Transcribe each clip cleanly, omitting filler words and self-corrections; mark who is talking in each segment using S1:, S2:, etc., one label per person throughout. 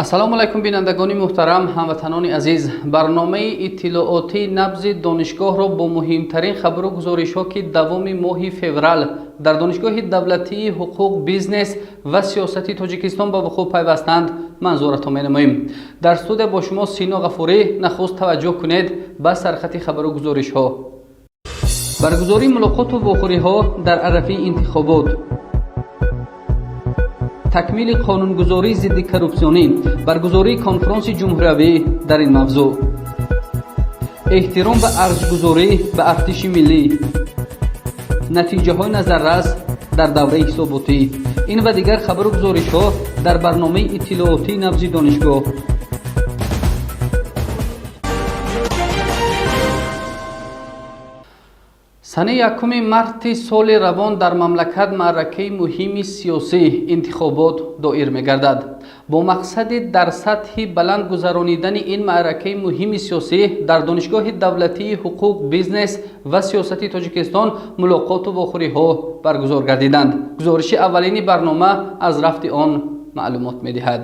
S1: Ассалому алайкум, бинандагони муҳтарам, ҳамватанони азиз. Барномаи иттилоотии «Набзи донишгоҳро» бо муҳимтарин хабару гузоришҳо, ки давоми моҳи феврал дар Донишгоҳи давлатии ҳуқуқ, бизнес ва сиёсати Тоҷикистон ба вуқӯъ пайвастанд, манзуратон менамоем. Дар студия бо шумо Сино Ғафурӣ. Нахуст таваҷҷӯҳ кунед ба сархати хабару гузоришҳо. Баргузории мулоқоту вохӯриҳо дар арафаи интихобот, такмили қонунгузории зидди коррупсионӣ, баргузории конфронси ҷумҳуриявӣ дар ин мавзӯъ, эҳтиром ва арҷгузорӣ ба артиши миллӣ, натиҷаҳои назаррас дар давраи ҳисоботӣ. Ин ва дигар хабару гузоришҳо дар барномаи иттилоотии «Набзи донишгоҳ». Санаи 1 марти соли равон дар мамлакат маъракаи муҳими сиёсӣ, интихобот доир мегардад. Бо мақсади дар сатҳи баланд гузаронидани ин маъракаи муҳими сиёсӣ дар Донишгоҳи давлатии ҳуқуқ, бизнес ва сиёсати Тоҷикистон мулоқоту вохӯриҳо баргузор гардиданд. Гузориши аввалини барнома аз рафти он маълумот медиҳад.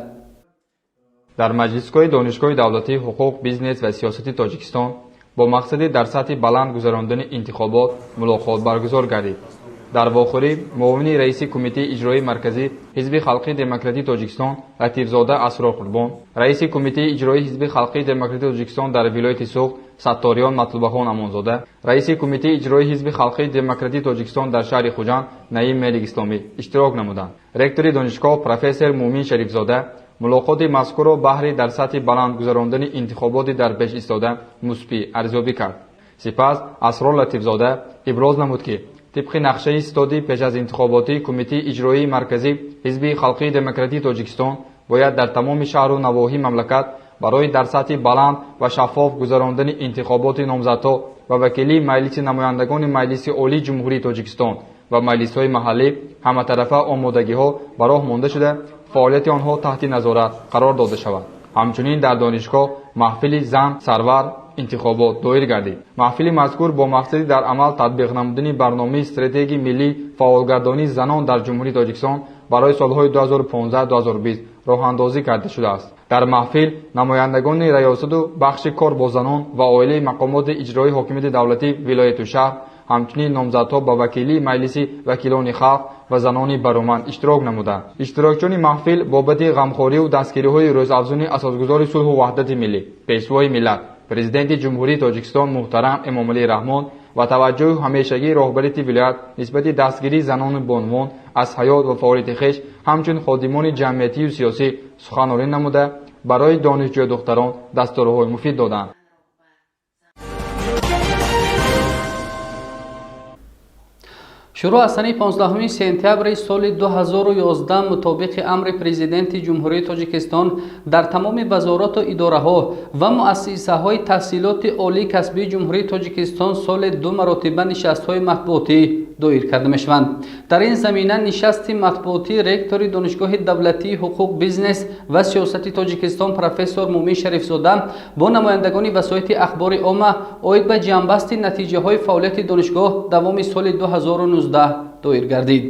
S2: Дар маҷлисгоҳи Донишгоҳи давлатии ҳуқуқ, бизнес ва сиёсати Тоҷикистон бо мақсади дар сатҳи баланд гузарондани интихобот мулоқот баргузор гардид. Дар вохӯрӣ муовини раиси Кумитаи иҷроии марказӣ Ҳизби халқии демократии Тоҷикистон Латифзода Асрор Қурбон, раиси Кумитаи иҷроии Ҳизби халқии демократии Тоҷикистон дар вилояти Суғд Сатториён Матлубахон Амонзода, раиси Кумитаи иҷроии Ҳизби халқии демократии Тоҷикистон дар шаҳри Хуҷанд Наим Мелик Исломӣ иштирок намуданд. Ректори донишгоҳ профессор Муъмин Шарифзода мулоқоти мазкурро баҳри дар сатҳи баланд гузарондани интихоботи дар пеш истода мусбӣ арзёбӣ кард. Сипас Асрор Латифзода иброз намуд, ки тибқи нақшаи ситоди пеш аз интихоботии Кумитаи иҷроии марказӣ Ҳизби халқии демократии Тоҷикистон бояд дар тамоми шаҳру навоҳии мамлакат барои дар сатҳи баланд ва шаффоф гузарондани интихоботи номзадҳо ба вакилии Маҷлиси намояндагони Маҷлиси Олии Ҷумҳурии Тоҷикистон ва маҷлисҳои маҳаллӣ ҳаматарафа омодагиҳо ба роҳ монда шуда, фаъолияти онҳо таҳти назорат қарор дода шавад. Ҳамчунин дар донишгоҳ маҳфили «Зан, сарвар, интихобот» доир гардид. Маҳфили мазкур бо мақсади дар амал татбиқ намудани барномаи стратегии миллии фаъолгардонии занон дар Ҷумҳурии Тоҷикистон барои солҳои 2015-2020 роҳандозӣ карда шудааст. Дар маҳфил намояндагони раёсату бахши кор бо занон ва оилаи мақомоти иҷроии ҳокимияти давлатии вилояту шаҳр, ҳамчунин номзадҳо ба вакилии Маҷлиси вакилони халқ ва занони бароманд иштирок намуданд. Иштирокчиёни маҳфил бобати ғамхориву дастгириҳои рӯзафзуни асосгузори сулҳу ваҳдати миллӣ, Пешвои миллат, Президенти Ҷумҳурии Тоҷикистон муҳтарам Эмомалӣ Раҳмон ва таваҷҷӯҳи ҳамешагии роҳбарияти вилоят нисбати дастгирии занону бонувон аз ҳаёт ва фаъолияти хеш ҳамчун ходимони ҷамъиятию сиёсӣ суханронӣ намуда, барои донишҷӯ духтарон дастурҳои муфид доданд.
S1: Шурӯъ аз санаи 15 сентябри соли 2011 мутобиқи амри Президенти Ҷумҳурии Тоҷикистон дар тамоми вазорату идораҳо ва муассисаҳои таҳсилоти олии касбии Ҷумҳурии Тоҷикистон соли ду маротиба нишастҳои матбуотӣ доир карда мешаванд. Дар ин замина нишасти матбуотии ректори Донишгоҳи давлатии ҳуқуқ, бизнес ва сиёсати Тоҷикистон профессор Муъмин Шарифзода бо намояндагони васоити ахбори омма оид ба ҷамъбасти натиҷаҳои фаъолияти донишгоҳ давоми соли 2019 доир гардид.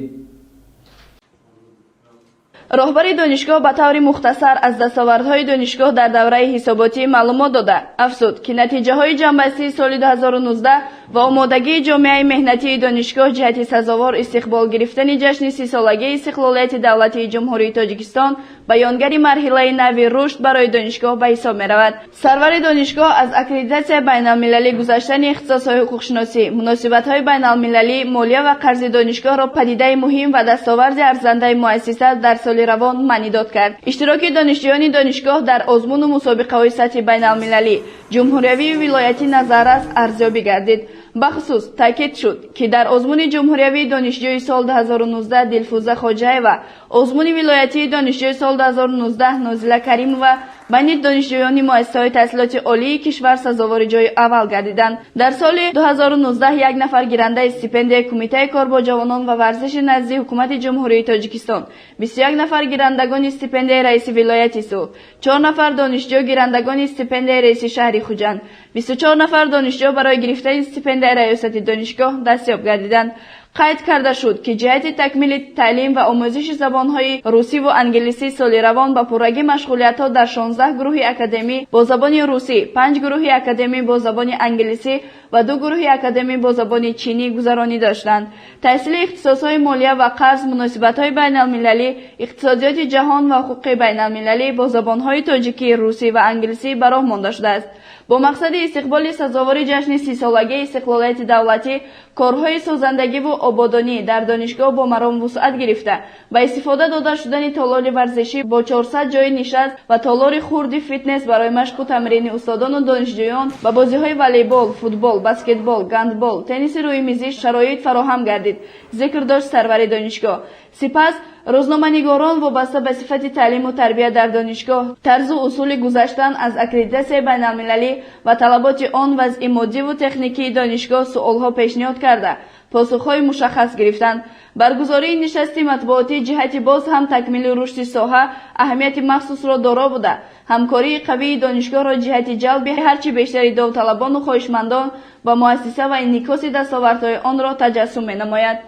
S3: Роҳбари донишгоҳ ба таври мухтасар аз дастовардҳои донишгоҳ дар давраи ҳисоботӣ маълумот дода, афзуд, ки натиҷаҳои ҷамъбастии соли 2019 ва омодагии ҷомеаи меҳнатии донишгоҳ ҷиҳати сазовор истиқбол гирифтани ҷашни 30-солагии истиқлолияти давлатии Ҷумҳурии Тоҷикистон баёнгари марҳилаи нави рушд барои донишгоҳ ба ҳисоб меравад. Сарвари донишгоҳ аз аккредитатсияи байналмилалӣ гузаштани ихтисосҳои ҳуқуқшиносӣ, муносибатҳои байналмилалӣ, молия ва қарзи донишгоҳро падидаи муҳим ва дастоварди арзандаи муассиса дар соли равон маънидод кард. Иштироки донишҷӯёни донишгоҳ дар озмуну мусобиқаҳои сатҳи байналмилалӣ, ҷумҳуриявию вилоятӣ назаррас арзёбӣ гардид. Бахусус таъкид шуд, ки дар озмуни ҷумҳуриявии донишҷӯи сол 2019 Дилфӯза Хоҷаева, озмуни вилоятии донишҷӯи сол 2019 Нозила Каримова Байни донишҷӯёни муассисаҳои таҳсилоти олии кишвар сазовори ҷои аввал гардиданд. Дар соли 2019 як нафар гирандаи стипендияи Кумитаи кор бо ҷавонон ва варзиши назди Ҳукумати Ҷумҳурии Тоҷикистон, 21 нафар гирандагони стипендияи раиси вилояти Суғд, 4 нафар донишҷӯ гирандагони стипендияи раиси шаҳри Хуҷанд, 24 нафар донишҷӯ барои гирифтани стипендияи раёсати донишгоҳ дастёб гардиданд. Қайд карда шуд, ки ҷиҳати такмили таълим ва омӯзиши забонҳои русӣ ва англисӣ соли равон ба пуррагӣ машғулиятҳо дар 16 гурӯҳи академӣ бо забони русӣ, 5 гурӯҳи академӣ бо забони англисӣ ва 2 гурӯҳи академӣ бо забони чинӣ гузаронида шуданд. Таҳсили ихтисосҳои молия ва қарз, муносибатҳои байналмилалӣ, иқтисодиёти ҷаҳон ва ҳуқуқи байналмилалӣ бо забонҳои тоҷикӣ, русӣ ва англисӣ ба роҳ монда шудааст. Бо мақсади истиқболи сазовори ҷашни 30-солагии истиқлолияти давлатӣ, корҳои созандагиву ободонӣ дар донишгоҳ бо маром вусъат гирифта, ба истифода дода шудани толори варзишӣ бо 400 ҷои нишаст ва толори хурди фитнес барои машқу тамрини устодону донишҷӯён ба бозиҳои волейбол, футбол, баскетбол, гандбол, тенниси рӯимизӣ шароит фароҳам гардид, зикр дошт сарвари донишгоҳ. Сипас рӯзноманигорон вобаста ба сифати таълиму тарбия дар донишгоҳ, тарзу усули гузаштан аз аккредитатсияи байналмилалӣ ва талаботи он, вазъи моддиву техникии донишгоҳ суолҳо пешниҳод карда, посухҳои мушаххас гирифтанд. Баргузории нишасти матбуотӣ ҷиҳати боз ҳам такмили рушди соҳа аҳамияти махсусро доро буда, ҳамкории қавии донишгоҳро ҷиҳати ҷалби ҳарчи бештари довталабону хоҳишмандон ба муассиса ва инъикоси дастовардҳои онро таҷассум менамояд.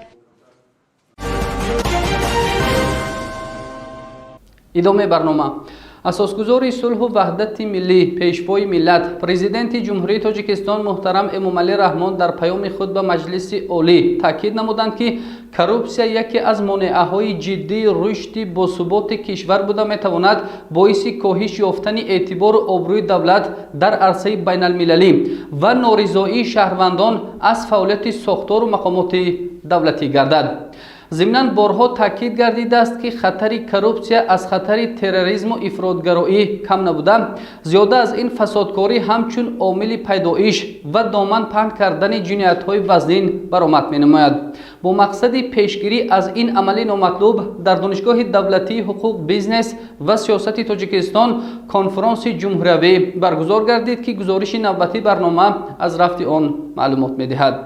S1: Идомаи барнома. Асосгузори сулҳу ваҳдати миллӣ, пешвои миллат, Президенти Ҷумҳурии Тоҷикистон муҳтарам Эмомалӣ Раҳмон дар паёми худ ба Маҷлиси Олӣ таъкид намуданд, ки коррупсия яке аз монеаҳои ҷиддии рушди босуботи кишвар буда, метавонад боиси коҳиш ёфтани эътибору обрӯи давлат дар арсаи байналмилалӣ ва норизоии шаҳрвандон аз фаъолияти сохтору мақомоти давлатӣ гардад. Зимнан борҳо таъкид гардидааст, ки хатари коррупсия аз хатари терроризму ифротгароӣ кам набуда, зиёда аз ин фасодкорӣ ҳамчун омили пайдоиш ва доман паҳн кардани ҷиноятҳои вазнин баромад менамояд. Бо мақсади пешгирӣ аз ин амали номатлуб дар Донишгоҳи давлатии ҳуқуқ, бизнес ва сиёсати Тоҷикистон конфронси ҷумҳуриявӣ баргузор гардид, ки гузориши навбатии барнома аз рафти он маълумот медиҳад.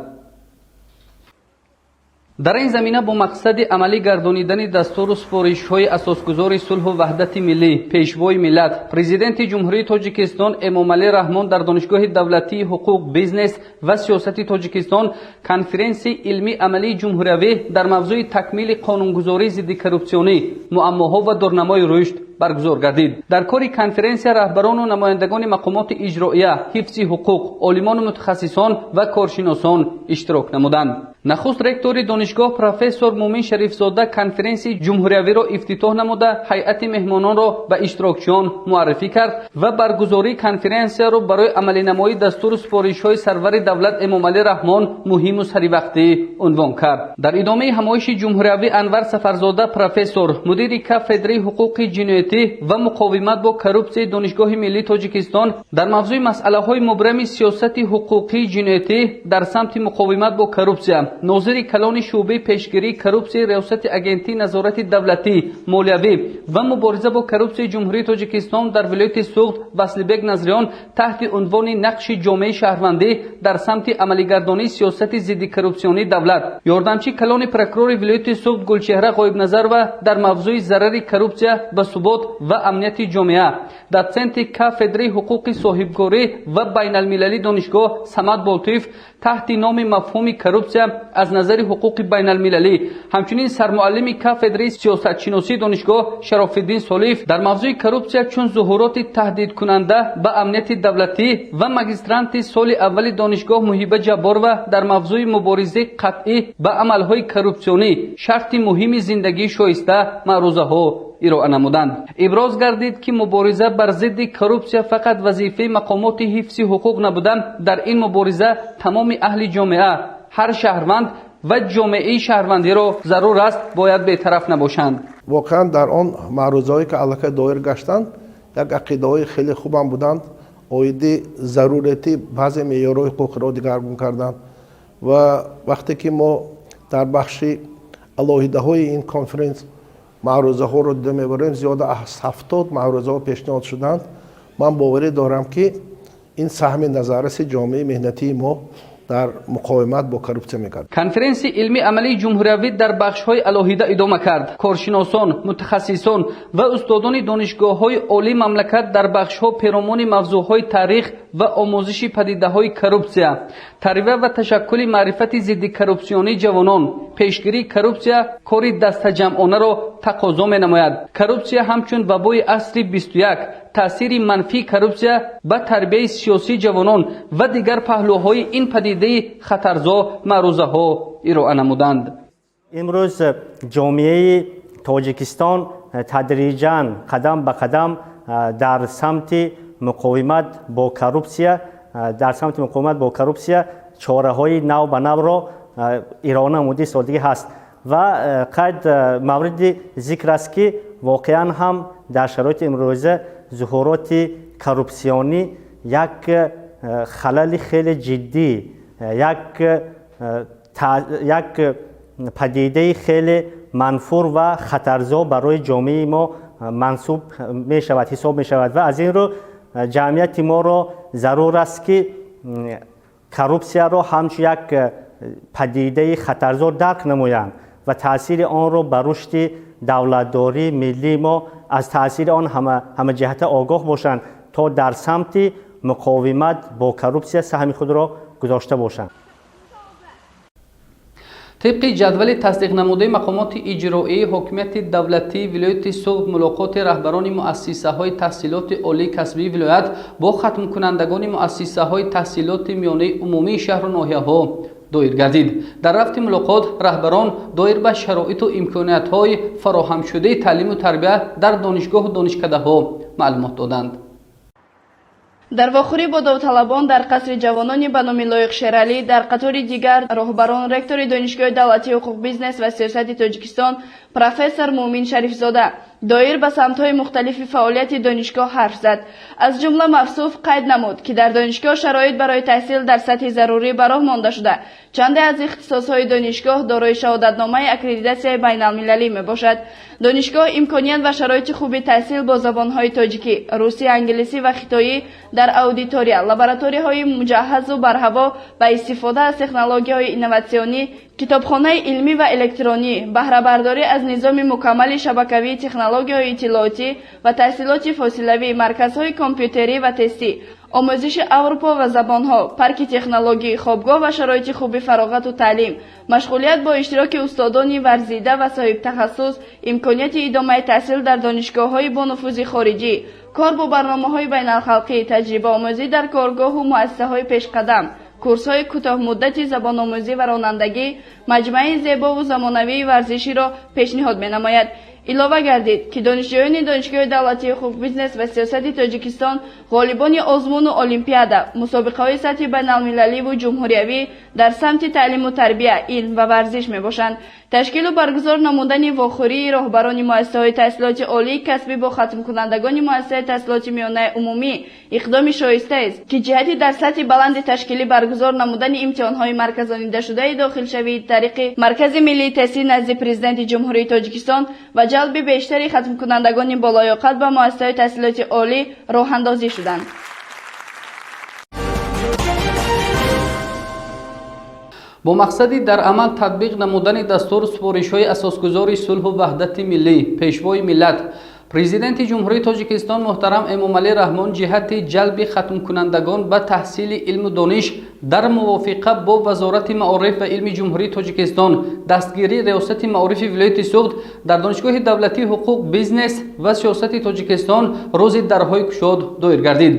S1: Дар ин замина бо мақсади амалӣ гардонидани дастуру супоришҳои асосгузори сулҳу ваҳдати миллӣ, пешвои миллат, Президенти Ҷумҳурии Тоҷикистон Эмомалӣ Раҳмон дар Донишгоҳи давлатии ҳуқуқ, бизнес ва сиёсати Тоҷикистон конференсияи илмии амалии ҷумҳуриявӣ дар мавзӯи такмили қонунгузории зиддикоррупсионӣ, муаммоҳо ва дурнамои рушд баргузор гардид. Дар кори конференсия раҳбарону намояндагони мақомоти иҷроия, ҳифзи ҳуқуқ, олимону мутахассисон ва коршиносон иштирок намуданд. Нахуст ректори донишгоҳ профессор Мумин Шарифзода конференсияи ҷумҳуриявиро ифтитоҳ намуда, ҳайати меҳмононро ба иштирокчиён муаррифӣ кард ва баргузории конференсияро барои амалинамоии дастуру супоришҳои сарвари давлат Эмомалӣ Раҳмон муҳиму саривақтӣ унвон кард. Дар идомаи ҳамоиши ҷумҳуриявӣ Анвар Сафарзода, профессор, мудири кафедраи ҳуқуқи ҷиноятӣ ва муқовимат бо коррупсияи Донишгоҳи миллии Тоҷикистон дар мавзӯи масъалаҳои мубрами сиёсати ҳуқуқии ҷиноятӣ дар самти муқовимат бо коррупсия, нозири калони шӯъбаи пешгирии коррупсияи Риёсати Агентии назорати давлатӣ, молиявӣ ва мубориза бо коррупсияи Ҷумҳурии Тоҷикистон дар вилояти Суғд Васлибек Назриён таҳти унвони нақши ҷомеаи шаҳрвандӣ дар самти амалигардонии сиёсати зиддикоррупсионии давлат, ёрдамчи калони прокурори вилояти Суғд Гулчеҳра Ғоибназарова дар мавзӯи зарари коррупсия ба субот ва амнияти ҷомеа, дотсенти кафедраи ҳуқуқи соҳибкорӣ ва байналмилалии донишгоҳ Самад Болтиев таҳти номи мафҳуми коррупсия аз назари ҳуқуқи байналмилалӣ, ҳамчунин сармуаллими кафедраи сиёсатшиносии донишгоҳ Шарофиддин Солиев дар мавзӯи коррупсия чун зуҳуроти таҳдидкунанда ба амнияти давлатӣ ва магистранти соли аввали донишгоҳ Муҳиба Ҷабборова дар мавзӯи муборизаи қатъӣ ба амалҳои коррупсионӣ, шарти муҳими зиндагии шоиста маърузаҳо ироа намуданд. Иброз гардид, ки мубориза бар зидди коррупсия фақат вазифаи мақомоти ҳифзи ҳуқуқ набуда, дар ин мубориза тамоми аҳли ҷомеа, ҳар шаҳрванд ва ҷомеаи шаҳрвандиро зарур аст бояд бетараф набошанд.
S4: Воқеан, дар он маърузаҳое, ки аллакай доир гаштанд, як ақидаҳои хеле хубам буданд оиди зарурияти баъзе меъёрҳои ҳуқуқиро дигаргун кардан. Ва вақте ки мо дар бахши алоҳидаҳои ин конференс маърузаҳоро дида мебарем, зиёда аз 70 маърузаҳо пешниҳод шуданд. Ман боварӣ дорам, ки ин саҳми назарраси ҷомеаи меҳнатии мо дар муқовимат бо коррупсия мегардад.
S1: Конференсияи илмии амалии ҷумҳуриявӣ дар бахшҳои алоҳида идома кард. Коршиносон, мутахассисон ва устодони донишгоҳҳои олии мамлакат дар бахшҳо перомони мавзӯъҳои таърих ва омӯзиши падидаҳои коррупсия, тарбия ва ташаккули маърифати зиддикоррупсионии ҷавонон, пешгирии коррупсия кори дастаҷамъонаро тақозо менамояд. Коррупсия ҳамчун вабои асри 21, таъсири манфии коррупсия ба тарбияи сиёсии ҷавонон ва дигар паҳлӯҳои ин падидаи хатарзо маърузаҳо ироа намуданд.
S5: Имрӯз ҷомеаи Тоҷикистон тадриҷан, қадам ба қадам дар самти муқовимат бо коррупсия, дар самти муқовимат бо коррупсия чораҳои нав ба навро ироа намуди истодагӣ ҳаст ва қайд мавриди зикр аст, ки воқеан ҳам дар шароити имрӯза зуҳуроти коррупсионӣ як халали хеле ҷиддӣ, як падидаи хеле манфур ва хатарзо барои ҷомеаи мо мансуб мешавад, ҳисоб мешавад ва аз ин рӯ ҷамъияти моро зарур аст, ки коррупсияро ҳамчун як падидаи хатарзо дарк намоянд ва таъсири онро ба рушди давлатдории миллии мо, аз таъсири он ҳамаҷиҳата огоҳ бошанд, то дар самти муқовимат бо коррупсия саҳми худро гузошта бошанд.
S1: Тибқи ҷадвали тасдиқнамудаи мақомоти иҷроии ҳокимияти давлатии вилояти Суғд, мулоқоти раҳбарони муассисаҳои таҳсилоти олии касбии вилоят бо хатмкунандагони муассисаҳои таҳсилоти миёнаи умумии шаҳру ноҳияҳо доир гардид. Дар рафти мулоқот раҳбарон доир ба шароиту имкониятҳои фароҳамшудаи таълиму тарбия дар донишгоҳу донишкадаҳо маълумот доданд.
S3: Дар вохӯрӣ бо довталабон дар қасри ҷавонони ба номи Лоиқ Шералӣ дар қатори дигар роҳбарон ректори Донишгоҳи давлатии ҳуқуқ, бизнес ва сиёсати Тоҷикистон профессор Муъмин Шарифзода доир ба самтҳои мухталифи фаъолияти донишгоҳ ҳарф зад. Аз ҷумла мавсуф қайд намуд, ки дар донишгоҳ шароит барои таҳсил дар сатҳи зарурӣ ба роҳ монда шуда, чанде аз ихтисосҳои донишгоҳ дорои шаҳодатномаи аккредитатсияи байналмилалӣ мебошад. Донишгоҳ имконият ва шароити хуби таҳсил бо забонҳои тоҷикӣ, русӣ, англисӣ ва хитоӣ дар аудитория, лабораторияҳои муҷаҳҳазу барҳаво ба истифода аз технологияҳои инноватсионӣ, китобхонаи илмӣ ва электронӣ, баҳрабардорӣ аз низоми мукаммали шабакавии технологияҳои иттилоотӣ ва таҳсилоти фосилавӣ, марказҳои компютерӣ ва тестӣ, омӯзиши Аврупо ва забонҳо, парки технологӣ, хобгоҳ ва шароити хуби фароғату таълим, машғулият бо иштироки устодони варзида ва соҳибтахассус, имконияти идомаи таҳсил дар донишгоҳҳои бонуфузи хориҷӣ, кор бо барномаҳои байналхалқӣ, таҷрибаомӯзӣ дар коргоҳу муассисаҳои пешқадам, курсҳои кӯтоҳмуддати забономӯзӣ ва ронандагӣ, маҷмӯаи зебову замонавии варзиширо пешниҳод менамояд. Илова гардид, ки донишҷӯёни Донишгоҳи давлатии ҳуқуқ, бизнес ва сиёсати Тоҷикистон ғолибони озмуну олимпиада, мусобиқаҳои сатҳи байналмилаливу ҷумҳуриявӣ дар самти таълиму тарбия, илм ва варзиш мебошанд. Ташкилу баргузор намудани вохӯрии роҳбарони муассисаҳои таҳсилоти олии касбӣ бо хатмкунандагони муассисаи таҳсилоти миёнаи умумӣ иқдоми шоистаест, ки ҷиҳати дар сатҳи баланди ташкилӣ баргузор намудани имтиҳонҳои марказонидашудаи дохилшавии тариқи Маркази миллии тестӣ назди Президенти Ҷумҳурии Тоҷикистон ва ҷалби бештари хатмкунандагони болоёқат ба муассисаҳои таҳсилоти олӣ роҳандозӣ шуданд.
S1: Бо мақсади дар амал татбиқ намудани дастуру супоришҳои асосгузори сулҳу ваҳдати миллӣ, Пешвои миллат, Президенти Ҷумҳурии Тоҷикистон муҳтарам Эмомалӣ Раҳмон ҷиҳати ҷалби хатмкунандагон ба таҳсили илму дониш дар мувофиқа бо Вазорати маориф ва илми Ҷумҳурии Тоҷикистон, дастгирии Риёсати маорифи вилояти Суғд дар Донишгоҳи давлатии ҳуқуқ, бизнес ва сиёсати Тоҷикистон рӯзи дарҳои кушод доир гардид.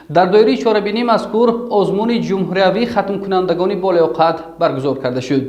S1: Дар доираи чорабинии мазкур озмуни ҷумҳуриявии хатмкунандагони болаёқат баргузор карда шуд.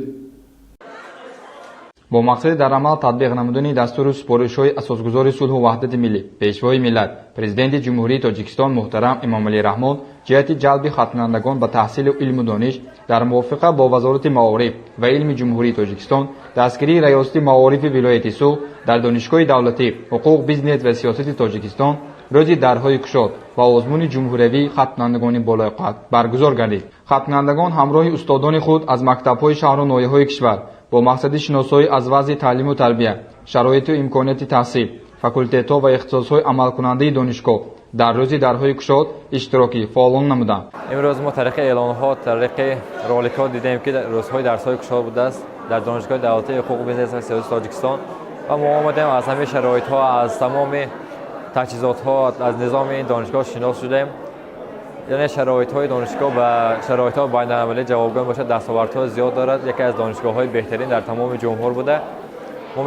S2: Бо мақсади дар амал татбиқ намудани дастуру супоришҳои асосгузори сулҳу ваҳдати миллӣ, Пешвои миллат, Президенти Ҷумҳурии Тоҷикистон муҳтарам Эмомалӣ Раҳмон ҷиҳати ҷалби хатмкунандагон ба таҳсилу илму дониш дар мувофиқа бо Вазорати маориф ва илми Ҷумҳурии Тоҷикистон, дастгирии Раёсати маорифи вилояти Суғд дар Донишгоҳи давлатӣ ҳуқуқ, бизнес ва сиёсати Тоҷикистон рӯзи дарҳои кушод ва озмуни ҷумҳуриявии хатмкунандагони болояқат баргузор гардид. Хатмкунандагон ҳамроҳи устодони худ аз мактабҳои шаҳру ноҳияҳои кишвар бо мақсади шиносоӣ аз вазъи таълиму тарбия, шароиту имконияти таҳсил, Факултетҳо ва ихтисосҳои амалкунандаи донишгоҳ дар рӯзи дарҳои кушод иштироки фаъолон намуданд.
S6: Имрӯз мо тариқи эълонҳо, тариқи роликҳо дидем, ки рӯзҳои дарсҳои кушод будааст дар Донишгоҳи давлатии ҳуқуқ, бизнес ва сиёсати Тоҷикистон ва мо омадем, аз ҳамин шароитҳо, аз тамоми таҷҳизотҳо, аз низоми ин донишгоҳ шинос шудем. Яъне шароитҳои донишгоҳ ба шароитҳои байналмилалӣ ҷавобгӯ бошад, дастовардҳо зиёд дорад, яке аз донишгоҳҳои беҳтарин дар тамоми ҷумҳур буда. Мо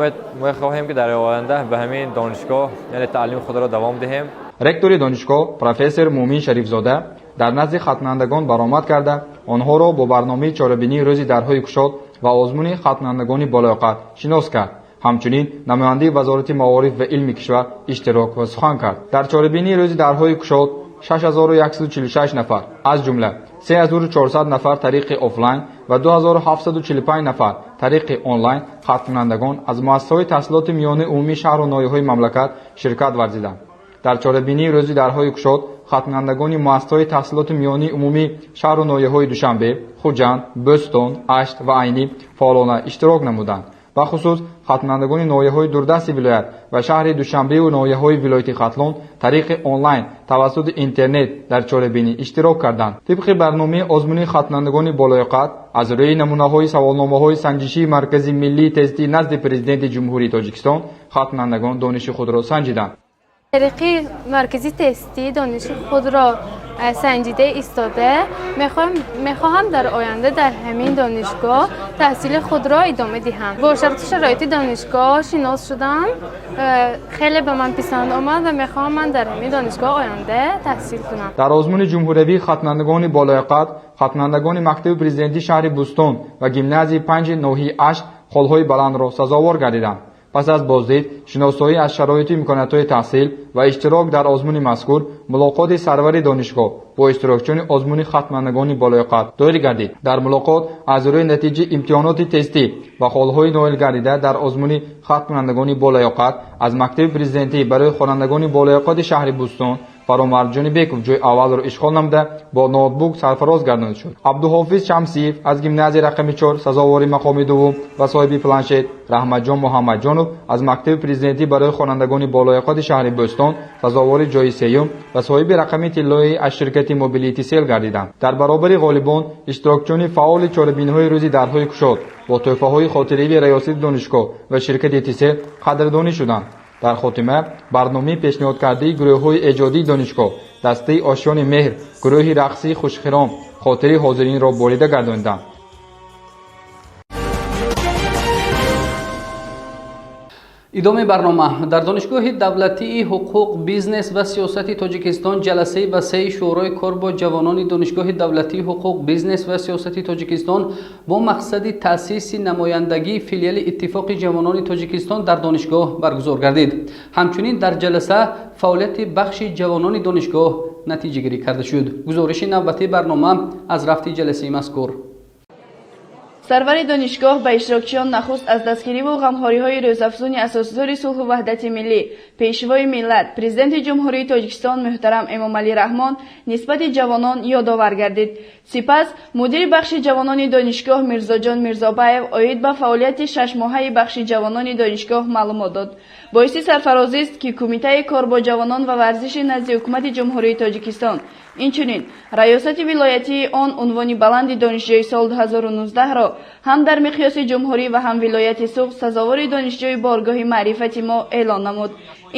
S6: мехоҳем, ки дар оянда ба ҳамин донишгоҳ, яъне таълими худро давом диҳем.
S2: Ректори донишгоҳ профессор Муъмин Шарифзода дар назди хатмкунандагон баромад карда, онҳоро бо барномаи чорабинии рӯзи дарҳои кушод ва озмуни хатмкунандагони болаёқат шинос кард. Ҳамчунин намояндаи Вазорати маориф ва илми кишвар иштирок ва сухан кард. Дар чорабинии рӯзи дарҳои кушод 6146 нафар, аз ҷумла 3400 нафар тариқи офлайн ва 2745 нафар тариқи онлайн хатмкунандагон аз муассисаҳои таҳсилоти миёнаи умумии шаҳру ноҳияҳои мамлакат ширкат варзиданд. Дар чорабинии рӯзи дарҳои кушод хатмкунандагони муассисаҳои таҳсилоти миёнаи умумии шаҳру ноҳияҳои Душанбе, Хуҷанд, Бӯстон, Ашт ва Айнӣ фаъолона иштирок намуданд. Бахусус хатмкунандагони ноҳияҳои дурдасти вилоят ва шаҳри Душанбеву ноҳияҳои вилояти Хатлон тариқи онлайн тавассути интернет дар чорабинӣ иштирок карданд. Тибқи барномаи озмуни хатмкунандагони болаёқат аз рӯи намунаҳои саволномаҳои санҷишии Маркази миллии тестӣ назди Президенти Ҷумҳурии Тоҷикистон хатмкунандагон дониши худро санҷиданд.
S7: Тариқи маркази тестӣ дониши худро санҷида истода мехоҳам дар оянда дар ҳамин донишгоҳ таҳсили худро идома диҳам. Бо шарту шароити донишгоҳ шинос шудам, хеле ба ман писанд омад ва мехоҳам ман дар ҳамин донишгоҳ оянда таҳсил кунам.
S2: Дар озмуни ҷумҳуриявии хатмкунандагони болаёқат хатмкунандагони мактаби президентии шаҳри Бӯстон ва гимназияи панҷи ноҳияи Ашт холҳои баландро сазовор гардиданд. Пас аз боздид, шиносоӣ аз шароиту имкониятҳои таҳсил ва иштирок дар озмуни мазкур, мулоқоти сарвари донишгоҳ бо иштирокчиёни озмуни хатмкунандагони болаёқат доир гардид. Дар мулоқот аз рӯи натиҷаи имтиҳоноти тестӣ ва холҳои ноил гардида дар озмуни хатмкунандагони болаёқат аз мактаби президентӣ барои хонандагони болаёқати шаҳри Бӯстон Фаромарз Ҷонибеков ҷои аввалро ишғол намуда, бо ноутбук сарфароз гардонида шуд. Абдуҳофиз Шамсиев аз гимназияи рақами 4 сазовори мақоми дуввум ва соҳиби планшет, Раҳматҷон Муҳаммадҷонов аз мактаби президентӣ барои хонандагони болаёқати шаҳри Бӯстон сазовори ҷои сеюм ва соҳиби рақами тиллоӣ аз ширкати мобилии Тисел гардиданд. Дар баробари ғолибон иштирокчиёни фаъоли чорабиниҳои рӯзи дарҳои кушод бо тӯҳфаҳои хотиравии раёсати донишгоҳ ва ширкати Тисел қадрдонӣ шуданд. Дар хотима барномаи пешниҳодкардаи гурӯҳҳои эҷодии донишгоҳ, дастаи Ошёни меҳр, гурӯҳи рақсии Хушхиром хотири ҳозиринро болида гардониданд.
S1: Идомаи барнома. Дар Донишгоҳи давлатии ҳуқуқ, бизнес ва сиёсати Тоҷикистон ҷаласаи васеи Шӯрои кор бо ҷавонони Донишгоҳи давлатии ҳуқуқ, бизнес ва сиёсати Тоҷикистон бо мақсади таъсиси намояндагии филиали Иттифоқи ҷавонони Тоҷикистон дар донишгоҳ баргузор гардид. Ҳамчунин дар ҷаласа фаъолияти бахши ҷавонони донишгоҳ натиҷагирӣ карда шуд. Гузориши навбатии барнома аз рафти ҷаласаи мазкур.
S3: Сарвари донишгоҳ ба иштирокчиён нахуст аз дастгириву ғамхориҳои рӯзафзуни асосгузори сулҳу ваҳдати миллӣ, пешвои миллат, Президенти Ҷумҳурии Тоҷикистон муҳтарам Эмомалӣ Раҳмон нисбати ҷавонон ёдовар гардид. Сипас мудири бахши ҷавонони донишгоҳ Мирзоҷон Мирзобаев оид ба фаъолияти шашмоҳаи бахши ҷавонони донишгоҳ маълумот дод. Боиси сарфарозист, ки Кумитаи кор бо ҷавонон ва варзиши назди Ҳукумати Ҷумҳурии Тоҷикистон, инчунин раёсати вилоятии он унвони баланди донишҷӯи сол 2019-ро ҳам дар миқёси ҷумҳурӣ ва ҳам вилояти Суғд сазовори донишҷӯи боргоҳи маърифати мо эълон намуд.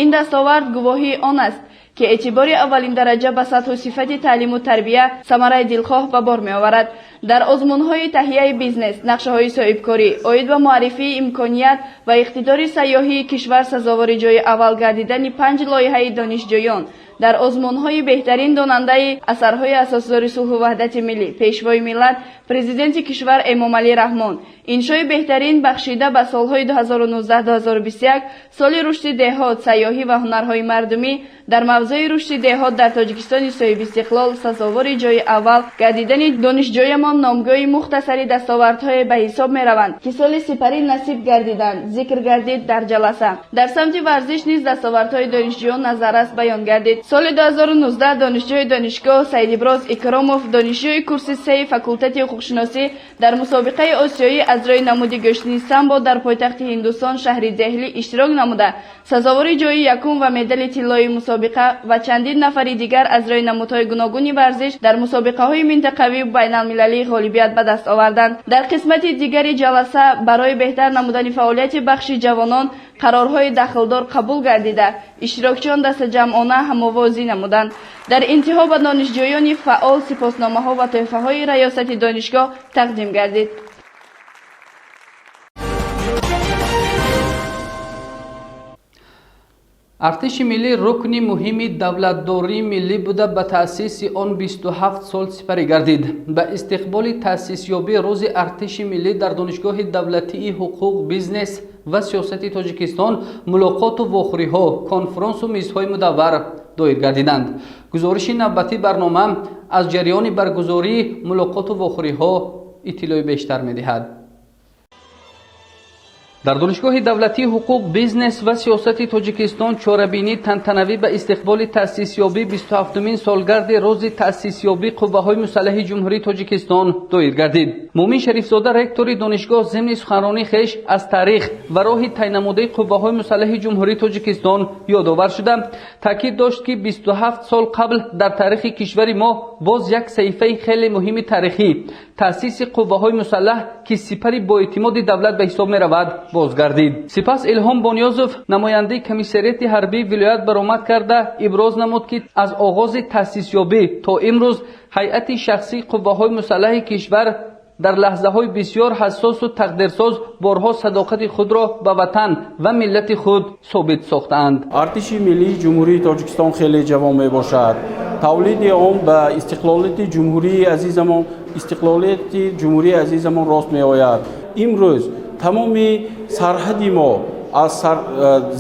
S3: Ин дастовард гувоҳии он аст, ки эътибори аввалин дараҷа ба сатҳу сифати таълиму тарбия самараи дилхоҳ ба бор меоварад. Дар озмунҳои таҳияи бизнес, нақшаҳои соҳибкорӣ, оид ба муаррифии имконият ва иқтидори сайёҳии кишвар сазовори ҷои аввал гардидани панҷ лоиҳаи донишҷӯён, дар озмунҳои беҳтарин донандаи асарҳои асосгузори сулҳу ваҳдати миллӣ, пешвои миллат, Президенти кишвар Эмомалӣ Раҳмон, иншои беҳтарин бахшида ба солҳои 2019-2021, соли рушди деҳот, сайёҳӣ ва ҳунарҳои мардумӣ дар мавзӯи рушди деҳот дар Тоҷикистони соҳибистиқлол сазовори ҷои аввал гардидани донишҷӯямон номгӯи мухтасари дастовардҳое ба ҳисоб мераванд, ки соли сипарӣ насиб гардиданд, зикр гардид дар ҷаласа. Дар самти варзиш низ дастовардҳои донишҷӯён назаррас баён гардид. Соли 2019 донишҷӯи донишгоҳ Саидиброз Икромов, донишҷӯи курси сеи факултети ҳуқуқшиносӣ, дар мусобиқаи осиёӣ аз рӯи намуди гӯштини самбо дар пойтахти Ҳиндустон, шаҳри Деҳлӣ, иштирок намуда, сазовори ҷои якум ва медали тиллои мусобиқа ва чандин нафари дигар аз рӯи намудҳои гуногуни варзиш дар мусобиқаҳои минтақавию байналмилалӣ ғолибият ба даст оварданд. Дар қисмати дигари ҷаласа барои беҳтар намудани фаъолияти бахши ҷавонон қарорҳои дахлдор қабул гардида, иштирокчиён дастаҷамъона ҳамовозӣ намуданд. Дар интиҳо ба донишҷӯёни фаъол сипосномаҳо ва тӯҳфаҳои раёсати донишгоҳ тақдим гардид.
S1: Артиши миллӣ рукни муҳими давлатдории миллӣ буда, ба таъсиси он 27 сол сипарӣ гардид. Ба истиқболи таъсисёбии Рӯзи артиши миллӣ дар Донишгоҳи давлатии ҳуқуқ, бизнес ва сиёсати Тоҷикистон мулоқоту вохӯриҳо, конфронсу мизҳои мудаввар доир гардиданд. Гузориши навбатии барнома аз ҷараёни баргузории мулоқоту вохӯриҳо иттилои бештар медиҳад. Дар Донишгоҳи давлатии ҳуқуқ, бизнес ва сиёсати Тоҷикистон чорабинии тантанавӣ ба истиқболи таъсисёбии 27-умин солгарди рӯзи таъсисёбии Қувваҳои мусаллаҳи Ҷумҳурии Тоҷикистон доир гардид. Муъмин Шарифзода, ректори донишгоҳ, зимни суханронии хеш аз таърих ва роҳи тайнамудаи Қувваҳои мусаллаҳи Ҷумҳурии Тоҷикистон ёдовар шуда, таъкид дошт, ки 27 сол қабл дар таърихи кишвари мо боз як саҳифаи хеле муҳими таърихӣ, таъсиси қувваҳои мусаллаҳ, ки сипари боэътимоди давлат ба ҳисоб меравад, бозгардид. Сипас Илҳом Бонёзов, намояндаи комиссариати ҳарбии вилоят, баромад карда иброз намуд, ки аз оғози таъсисёбӣ то имрӯз ҳайати шахсии қувваҳои мусаллаҳи кишвар дар лаҳзаҳои бисёр ҳассосу тақдирсоз борҳо садоқати худро ба ватан ва миллати худ собит сохтаанд.
S8: Артиши миллии Ҷумҳурии Тоҷикистон хеле ҷавон мебошад. Тавлиди он ба истиқлолияти ҷумҳурии азизамон рост меояд. Имрӯз тамоми сарҳади мо аз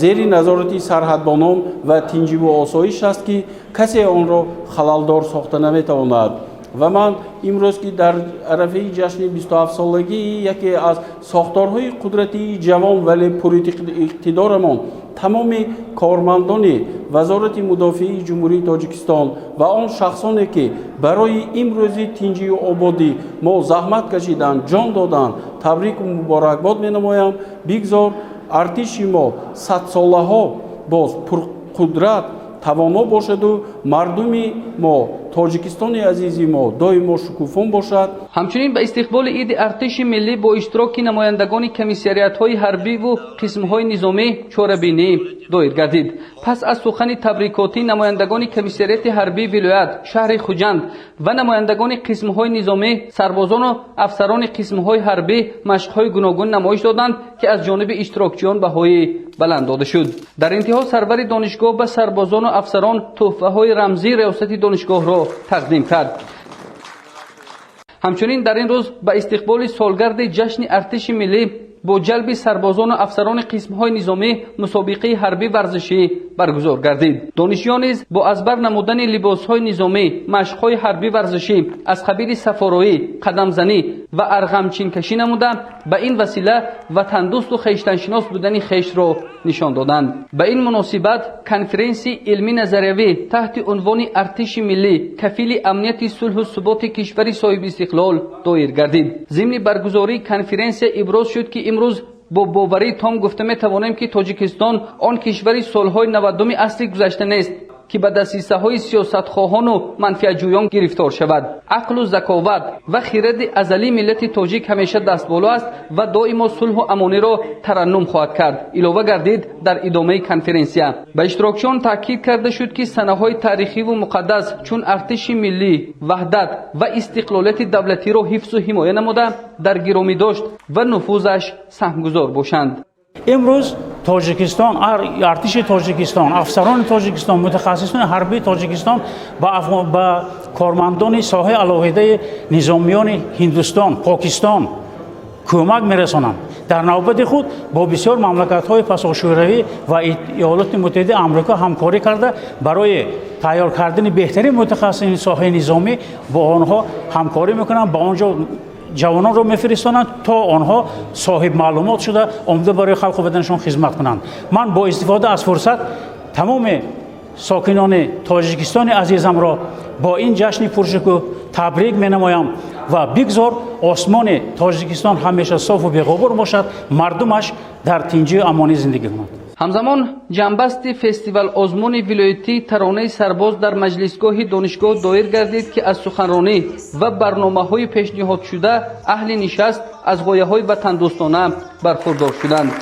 S8: зери назорати сарҳадбонон ва тинҷиву осоиш аст, ки касе онро халалдор сохта наметавонад. Ва ман имрӯз, ки дар арафаи ҷашни 27-солагии яке аз сохторҳои қудратии ҷавон, вале пуриқтидорамон, тамоми кормандони Вазорати мудофиаи Ҷумҳурии Тоҷикистон ва он шахсоне, ки барои имрӯзи тинҷию ободӣ мо заҳмат кашиданд, ҷон доданд, табрику муборакбод менамоям. Бигзор артиши мо садсолаҳо боз пурқудрат, тавоно бошаду мардуми мо, Тоҷикистони азизи мо, доимо шукуфон бошад.
S1: Ҳамчунин ба истиқболи иди артиши миллӣ бо иштироки намояндагони комиссариатҳои ҳарбиву қисмҳои низомӣ чорабинӣ доир гардид. Пас аз сухани табрикотӣ намояндагони комиссариати ҳарбии вилоят, шаҳри Хуҷанд ва намояндагони қисмҳои низомӣ, сарбозону афсарони қисмҳои ҳарбӣ машқҳои гуногун намоиш доданд, ки аз ҷониби иштирокчиён баҳои баланд дода шуд. Дар интиҳо сарвари донишгоҳ ба сарбозону афсарон тӯҳфаҳои рамзии раёсати донишгоҳро тақдим кард. Ҳамчунин дар ин рӯз ба истиқболи солгарди ҷашни артиши миллӣ бо ҷалби сарбозону афсарони қисмҳои низомӣ мусобиқаи ҳарбӣ варзишӣ баргузор гардид. Донишҷӯён низ бо аз бар намудани либосҳои низомӣ машқҳои ҳарбӣ варзишӣ аз қабили сафороӣ, қадамзанӣ ва арғамчинкашӣ намуда, ба ин васила ватандӯсту хештаншинос будани хешро нишон доданд. Ба ин муносибат конференсияи илмӣ назариявӣ таҳти унвони «Артиши миллӣ кафили амнияти сулҳу суботи кишвари соҳибистиқлол» доир гардид. Зимни баргузории конференсия иброз шуд, ки имрӯз бо боварии том гуфта метавонем, ки Тоҷикистон он кишвари солҳои 90-уми асри гузашта нест, ки ба дасисаҳои сиёсатхоҳону манфиатҷӯён гирифтор шавад. Ақлу заковат ва хиради азалии миллати тоҷик ҳамеша дастболо аст ва доимо сулҳу амониро тараннум хоҳад кард, илова гардид дар идомаи конференсия. Ба иштирокчиён таъкид карда шуд, ки санаҳои таърихиву муқаддас чун артиши миллӣ, ваҳдат ва истиқлолияти давлатиро ҳифзу ҳимоя намуда, дар гиромидошт ва нуфузаш саҳмгузор бошанд.
S9: Имрӯз Тоҷикистон, артиши Тоҷикистон, афсарони Тоҷикистон, мутахассисони ҳарбии Тоҷикистон ба кормандони соҳаи алоҳидаи низомиёни Ҳиндустон, Покистон кӯмак мерасонанд. Дар навбати худ бо бисёр мамлакатҳои пасошӯравӣ ва Иёлоти Муттаҳидаи Амрико ҳамкорӣ карда, барои тайёр кардани беҳтарин мутахассисини соҳаи низомӣ бо онҳо ҳамкорӣ мекунанд, ба он ҷо ҷавононро мефиристонанд, то онҳо соҳиб маълумот шуда омада барои халқу ватанашон хизмат кунанд. Ман бо истифода аз фурсат тамоми Сокинони Тоҷикистони азизамро бо ин ҷашни пуршукӯҳ табрик менамоям ва бигзор осмони Тоҷикистон ҳамеша софу беғубор бошад, мардумаш дар тинҷию амонӣ зиндагӣ кунанд.
S1: Ҳамзамон ҷамъбасти фестивал озмуни вилоятии таронаи сарбоз дар маҷлисгоҳи донишгоҳ доир гардид, ки аз суханронӣ ва барномаҳои пешниҳодшуда аҳли нишаст аз ғояҳои ватандӯстона бархурдор шуданд.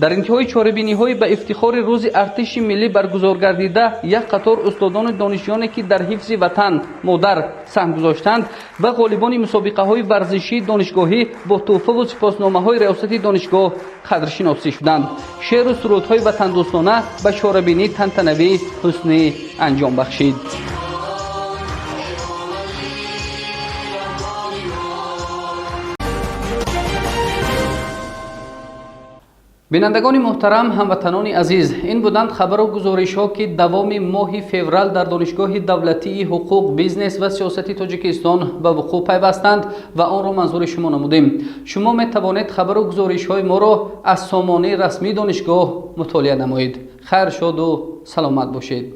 S1: Дар интиҳои чорабиниҳои ба ифтихори рӯзи артиши миллӣ баргузор гардида, як қатор устодону донишҷӯёне, ки дар ҳифзи ватан модар саҳм гузоштанд, ва ғолибони мусобиқаҳои варзишии донишгоҳӣ бо тӯҳфаву сипосномаҳои риёсати донишгоҳ қадршиносӣ шуданд. Шеъру сурудҳои ватандӯстона ба чорабинӣ тантанавӣ ҳусни анҷом бахшид. Бинандагони муҳтарам, ҳамватанони азиз, ин буданд хабару гузоришҳо, ки давоми моҳи феврал дар Донишгоҳи давлатии ҳуқуқ, бизнес ва сиёсати Тоҷикистон ба вуқӯъ пайвастанд ва онро манзури шумо намудем. Шумо метавонед хабару гузоришҳои моро аз сомонаи расмии донишгоҳ мутолиа намоед. Хайр, шоду саломат бошед.